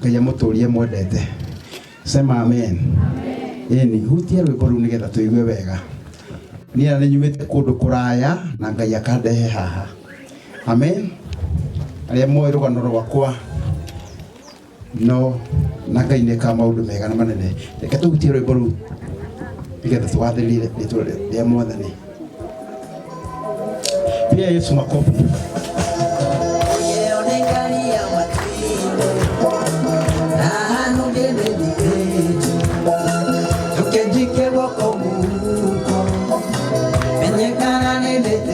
Ngai amũtũrie mwendete. Sema amen. Ĩni hutia rwĩmbo rũu nĩgetha tũigue wega. Niĩ nĩ nyumĩte kũndũ kũraya na Ngai akandehe haha. Amen. Arĩa moĩ rũgano rwakwa no na Ngai nĩ ekaga maũndũ mega na manene. Reke tũhutie rwĩmbo rũu nĩgetha tũgathĩrĩrie rĩtwa rĩa Mwathani. Pia Yesu makofi. Piga Yesu makofi.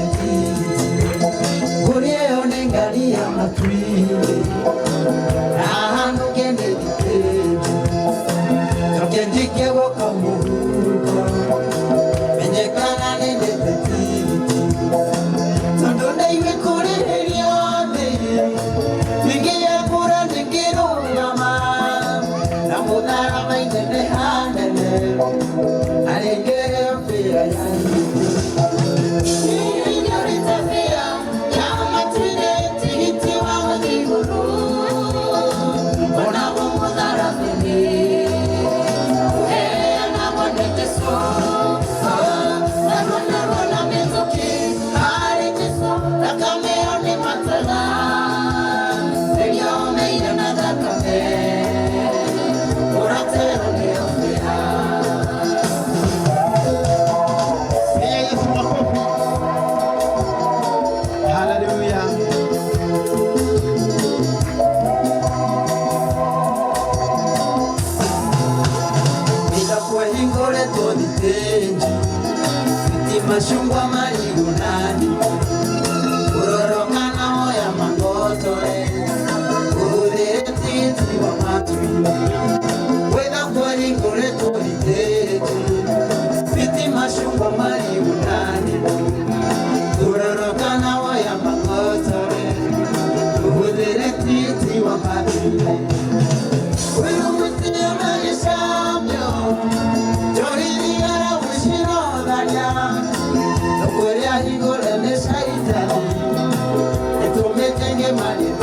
Haleluya. Mashungwa marigunani urorokana moya mangotore uhuthĩrĩtie wa matuinĩ wĩna kwahingũrĩtwo ithĩnji biti mashungwa marigunani urorokana moya mangotore uhuthĩrĩtie wa matuinĩ uyu muti unagĩcambio njorithigara gũcirotharia kũrĩa hingũre nĩ caitani ĩtũmĩte ngĩmarie.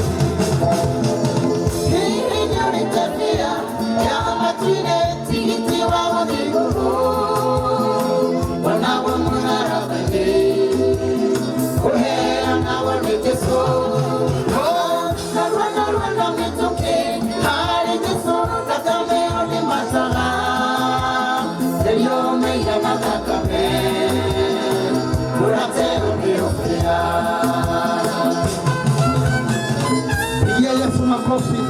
Hihi nĩũrĩte bia ya matuinĩ tigiti wa gũthiĩ igũrũ onagwo mũtharaba-inĩ ũheanagwo nĩ Jesũ. Narua narua na mĩtũkĩ harĩ Jesũ thakame ĩyo nĩ mataga ĩrĩomeire na thakame ũratero nĩ ũbĩa. Pigia Yesu makofi.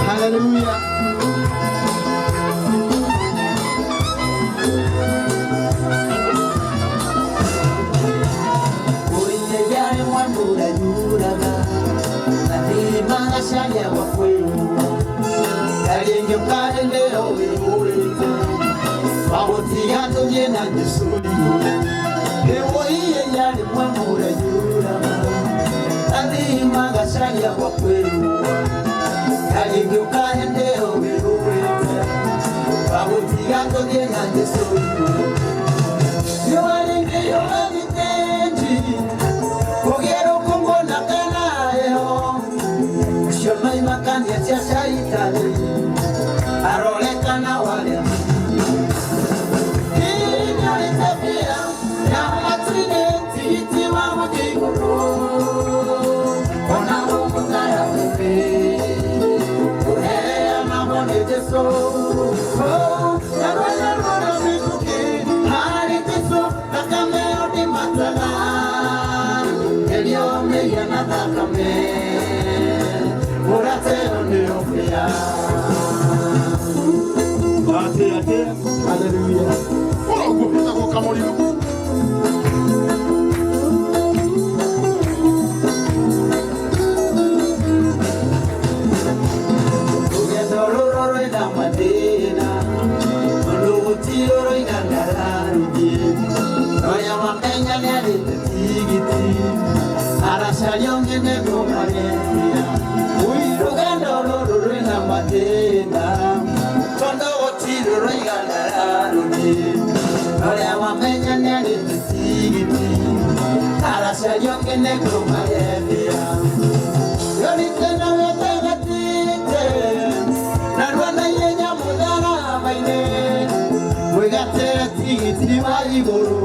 Haleluya. Ũinyejare mwambura yuraga nathimagacaria gwakwĩrwo karingĩ ũkarĩndĩro wĩhũrĩte wagũtiga tũthiĩ na Jesũ igũrũ ĩwũiye yarĩ mwambura yuraga nathimagacaria gwakwĩrwo karingĩ ũkarĩndĩro wĩhũrĩte wagũtiga tũthiĩ na Jesũ igũrũ nĩwarĩngĩyo thitĩnji kũgĩa rũkũngũ na kana heho ũcio maimakania cia caitani arorekana warĩa. Hihi nĩũrĩte bia ya matu-inĩ tigiti wa gũthiĩ igũrũ onagwo mũtharaba-inĩ ũheanagwo nĩ Jesũ. Narua narua na mĩtũkĩ harĩ Jesũ thakame ĩyo ndĩmataga ĩrĩomeire na thakame ũratero nĩ ũbĩa. Ate ate. Haleluya. Ũroguo wĩtagwo Kamũrigo. Rũgendo rũrũ rwĩna mathĩna tondũ gũtirĩ ũroiga ndararũthiĩ noya wamenya nĩarĩte tigiti aracaria ũngĩ nĩguo magetia. Rũgendo rũrũ rwĩna mathĩna tondũ gũtirĩ ũroiga ndararũthiĩ noria wamenya nĩarĩte tigiti aracaria ũngĩ nĩguo magetia. Yorite na wetagatite Tigiti wa igũrũ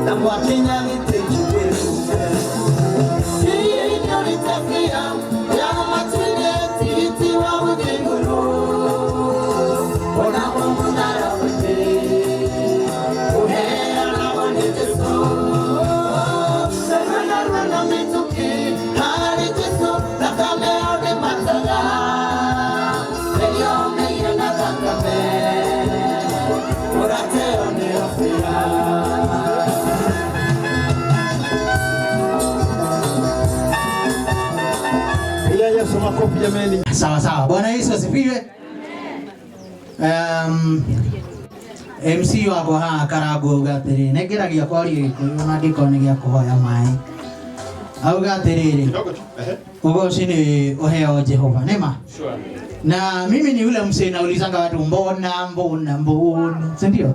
na mwakinya gĩtĩ kĩrũme. Hihi nĩũrĩte bia ya matu-inĩ tigiti wa gũthiĩ igũrũ ona mũnara-inĩ ũheanagwo nĩ Jesũ. Narua narua na mĩtũkĩ harĩ Jesũ thakame ĩyo nĩmataga ĩrĩa ũmĩire na thakame mũrate ĩyo nĩyo bĩa. Pigia Yesu makofi jameni. Sawa sawa. Bwana Yesu asifiwe. MC wakwa haha Karangũ auga atĩrĩrĩ, nengeragia kwaria Gĩkũyũ ona angĩkorwo nĩ gĩa kũhoya maĩ. Auga atĩrĩrĩ, Kidogo tu. Ehe. ugoci nĩ ũheo Jehova, nĩma? Sure. Na mimi ni yule msee naulizanga watu mbona mbona mbona, si ndio?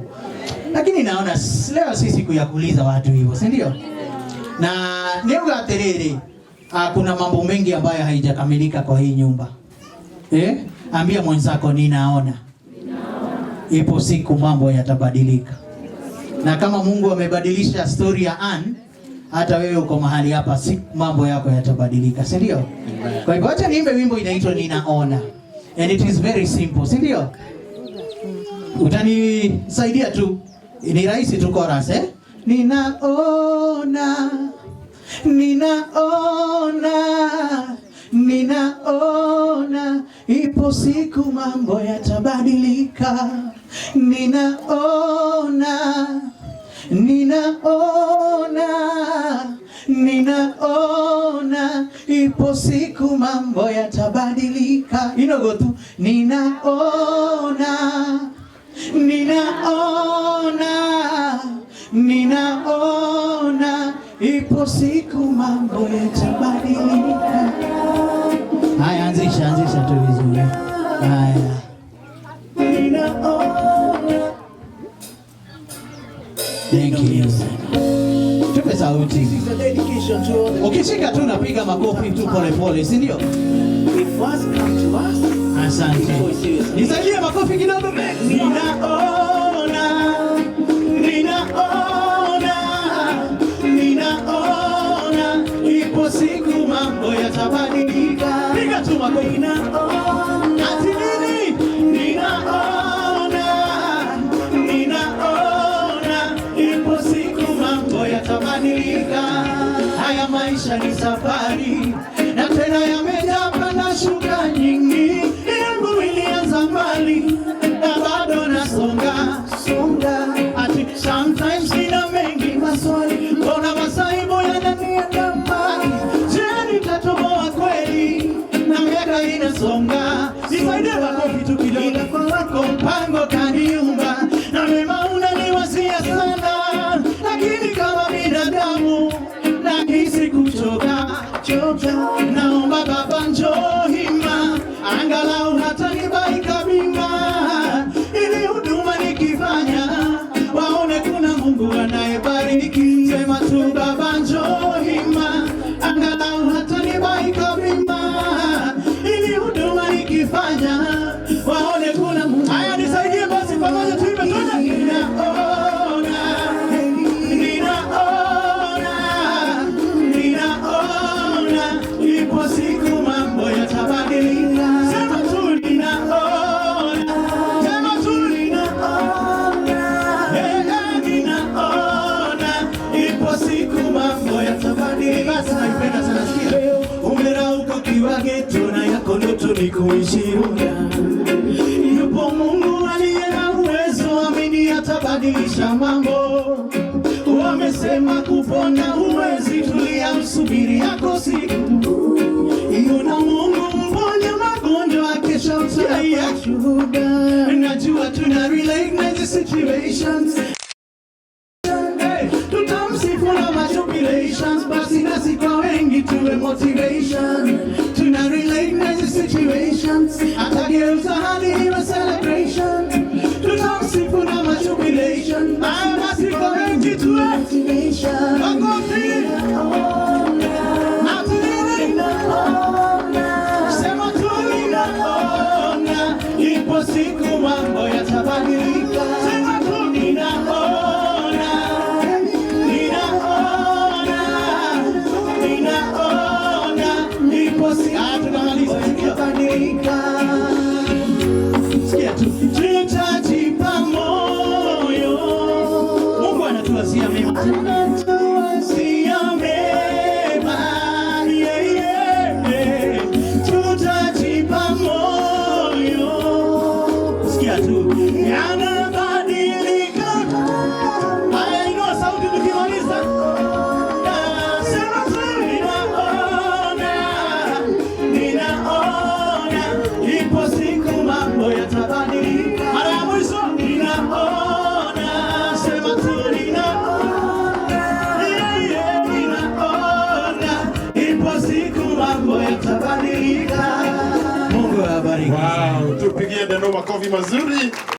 Lakini naona leo si siku ya kuuliza watu hivyo, si ndio? Na niuga atĩrĩrĩ, kuna mambo mengi ambayo haijakamilika kwa hii nyumba. Eh? Ambia mwenzako ninaona. Ipo siku mambo yatabadilika. Na kama Mungu amebadilisha story ya Ann, hata wewe uko mahali hapa, siku mambo yako yatabadilika, si ndio? Kwa hivyo acha niimbe wimbo inaitwa Ninaona. And it is very simple, si ndio? Utanisaidia tu. Ni rahisi tu chorus, eh? Ninaona, ninaona, ninaona, ipo siku mambo yatabadilika. Ninaona, ninaona, ninaona, ipo siku mambo yatabadilika. Inogo tu, ninaona, ninaona, ninaona, ipo siku mambo yatabadilika. Haya, anzisha, anzisha tu vizuri. Haya. Ninaona. Thank you. Tupe sauti. Ukishika tu napiga makofi tu pole pole, si ndio? Asante. Nisaidie makofi kidogo. Ninaona, ninaona, ninaona, ipo siku mambo yatabadilika. Piga tu makofi. Ninaona. Ati nini? Ninaona, ninaona, ipo siku mambo yatabadilika. Haya maisha ni safari na tena yamejaa panda shuka nyingi. Yangu ilianza mbali na bado nasonga songa. Ati sometimes nina mengi maswali, mbona masaibu yananiandama? Je, nitatoboa kweli? Na miaka inasonga. Nisaidie makofi tu kidogo. Ila kwa wako mpango kaniumba na mema unaniwasia sana, lakini kama binadamu nahisi kuchoka choka. Naomba Baba njoo hima, angalau hata nibaika bima, ili huduma nikifanya waone kuna Mungu anayebariki. Sema tu Baba njoo hima, angalau hata nibaika bima, ili huduma nikifanya waone kuna Mungu. Haya, nisaidie basi pamoja tuimbe twende. Ninaona, ninaona, ninaona, ipo siku mambo yatabadilika. Sema tu ninaona, sema tu ninaona, eh, eh, ninaona, ipo siku mambo yatabadilika. Basi naipenda sana, sikia. Umerauka ukiwa ghetto na yako ndoto ni kuishi Runda. Yupo Mungu aliye na uwezo, amini atabadilisha mambo. Wamesema kupona huwezi, tulia msubiri yako siku. Yuna Mungu mponya magonjwa, kesha utaya shuhuda. Najua tuna relate na hizi situations. Hey, tutamsifu na majubilations, basi nasi kwa wengi tuwe motivation. Tuna relate na hizi situations, atageuza hali iwe celebration. Tutamsifu na majubilation, basi kwa wengi tuwe motivation. Makofi. Ati nini? Sema tu ninaona, ipo siku mambo yatabadilika. Sema tu ninaona. Yanabadilika. Sikia tu, tutajipa moyo. Mungu anatuwazia mema, anatuwazia mema, yeah. Tutajipa moyo. Sikia tu, yanabadilika. Haya, inua sauti tukimaliza. Sema tu, ninaona, ninaona, ipo siku mambo yatabadilika. Mara ya mwisho, ninaona, sema tu ninaona, yeah, ninaona, ipo siku mambo yatabadilika. Mungu awabariki. Wow, tupigie Deno makofi mazuri.